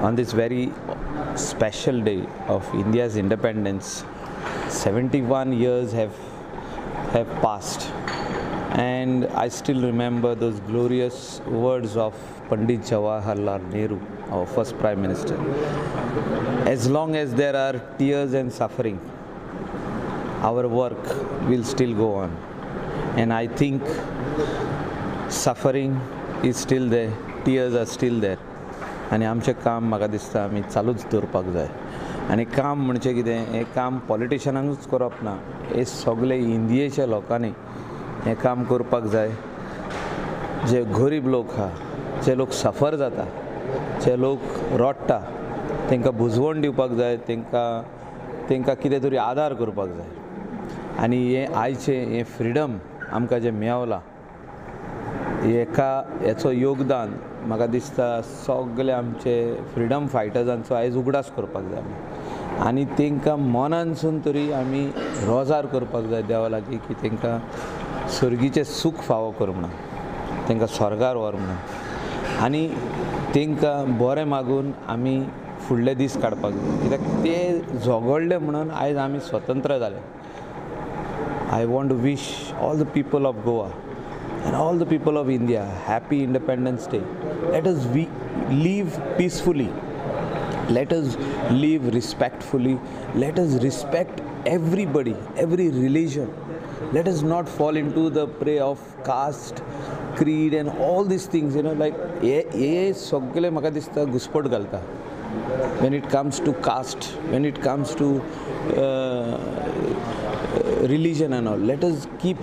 On this very special day of India's independence, 71 years have passed, and I still remember those glorious words of Pandit Jawaharlal Nehru, our first Prime Minister. As long as there are tears and suffering, our work will still go on. And I think suffering is still there, tears are still there. आनी आमचें काम म्हाका दिसता आमी चालूच दवरपाक जाय. आनी काम म्हणजे कितें, हें काम पॉलिटिशनांकूच करप ना, हे सगळे इंडियेच्या लोकांनी हें काम करपाक जाय. जे गरीब लोक आहा, जे लोक सफर जाता, जे लोक रडटा, तांकां बुजवण दिवपाक जाय, तांकां कितें तरी आदार करपाक जाय. आनी हें आयचें हें फ्रिडम आमकां जें मेवलां, हेका हेचो योगदान म्हाका दिसता सगळे आमचे फ्रिडम फायटर्सांचो आयज उगडास करपाक जाय आमी. आनी तांकां मनानसून तरी आमी रोजार करपाक जाय देवा लागीं की तांकां सर्गीचें सूख फावो कर म्हणून, तांकां स्वर्गार व्हर म्हणून, आनी तांकां बरें मागून आमी फुडले दीस काडपाक जाय. कित्याक ते झगडले म्हणून आयज आमी स्वतंत्र जाले. I want to wish all the people of Goa and all the people of India happy Independence Day. Let us live peacefully. Let us live respectfully. Let us respect everybody, every religion. Let us not fall into the prey of caste, creed and all these things, you know, like हे सगळे म्हाका दिसता घुस्पट घालता. When it comes to caste, when it comes to religion and all, let us keep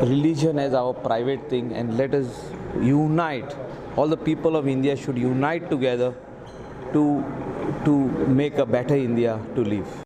religion as our private thing and let us unite. All the people of India should unite together to make a better India to live.